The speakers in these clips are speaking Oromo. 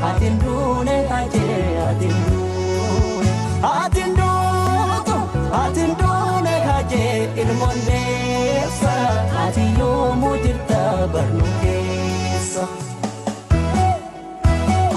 Ati hin duune Hacee ati hin duune. Ati hin duutu ati hin duune Hacee ilmoon deessa. Ati yoomuu jirta barnuu keessa.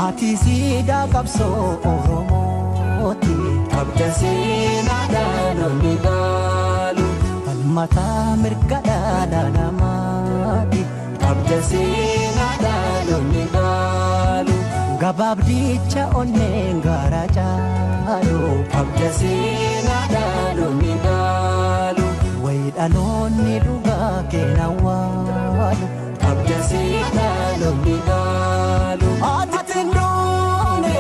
Ati siidaa qabsoo Oromooti. Qabda seenaa dhaloonni dhaalu. Falmataa mirga dhala namaati. Qabda seenaa dhaloonni dhaalu. Gabaabdicha onneen gaara caalu. Qabda seenaa dhaloonni dhaalu. Wayi dhaloonni dhugaa keena waalu. Qabda seenaa dhaloonni dhaalu. Ati hin duune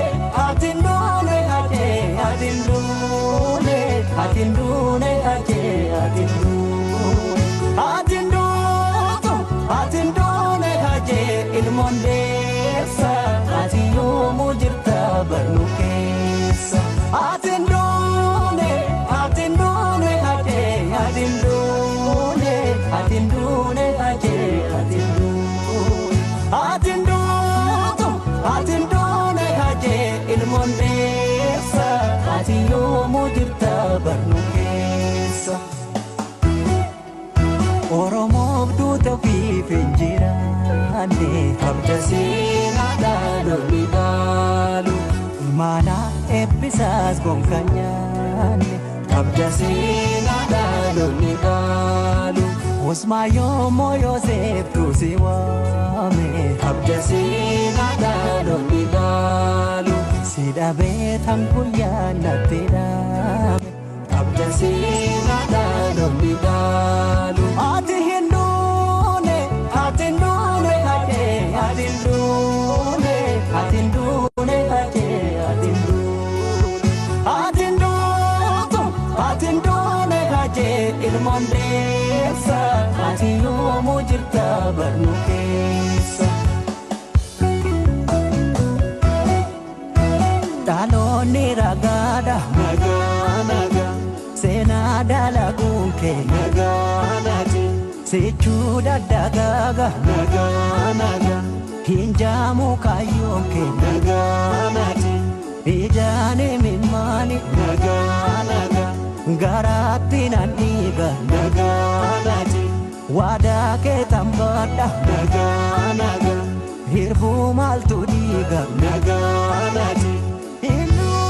ati hin duune Hacee ati hin duune ati hin duune Hacee ati hin duune. Ati hin duutu ati hin duune Hacee ilmoon deessa. Ati yoomuu jirta barnuu keessa. Ati hin duune ati hin duune Hacee ati hin duune ati hin duune Hacee ati hin duune. Ati hin duutu ati hin duune Hacee ilmoon deessa. Ati yoomuu jirta barnuu keessa. Oromoof duuta ofiif hin jiraanne. Qabda seenaa dhaloonni dhaalu. Imaana eebbisaas gonka nyaanne. Qabda seenaa dhaloonni dhaalu. Usmaayoo Mooyoseef tuusi waame. Qabda seenaa dhaloonni dhaalu. Si dhabee tan guyyaa natti dhaame. Qabda seenaa dhaloonni dhaalu. Ati hin duune ati hin duune Hacee ati hin duune ati hin duune Hacee ati hin duune. Ati hin duutu ati hin duune Hacee ilmoon deessa. Ati yoomuu jirta barnuu keessa. Dhaloonni ragaadha. Nagaa nagaa Seenaa dalaguun kee. Nagaa naati Sichuu daddagaaga. Nagaa nagaa Hin jaamu kaayyoon kee. Nagaa naati Ijaan imimmaani. Nagaa nagaa Garaatti nan dhiiga. Nagaa naati Waadaa kee tambadha. Nagaa nagaa Hirbuu maaltu dhiiga. Nagaa naati. Hin duutu.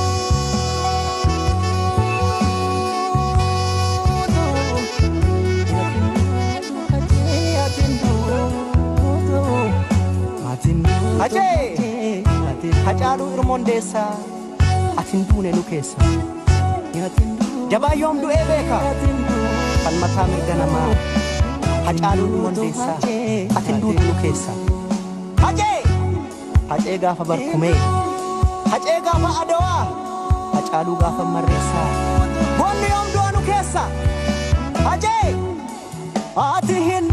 Ati hin duutu. Ati hin duutu. Hacee! Ati hin Hacaaluu Irmoon Deessaa ati hin duune nu keessa. Jabaa yoom du'ee beeka falmataa mirga namaa. Hacaaluu Irmoon Deessaa ati hin duutu nu keessa. Hacee! Hacee gaafa barkumee, Hacee gaafa Adawaa, Hacaaluu gaafa Marreessaa. Goonni yoom du'a nu keessa. Hacee! Ati hin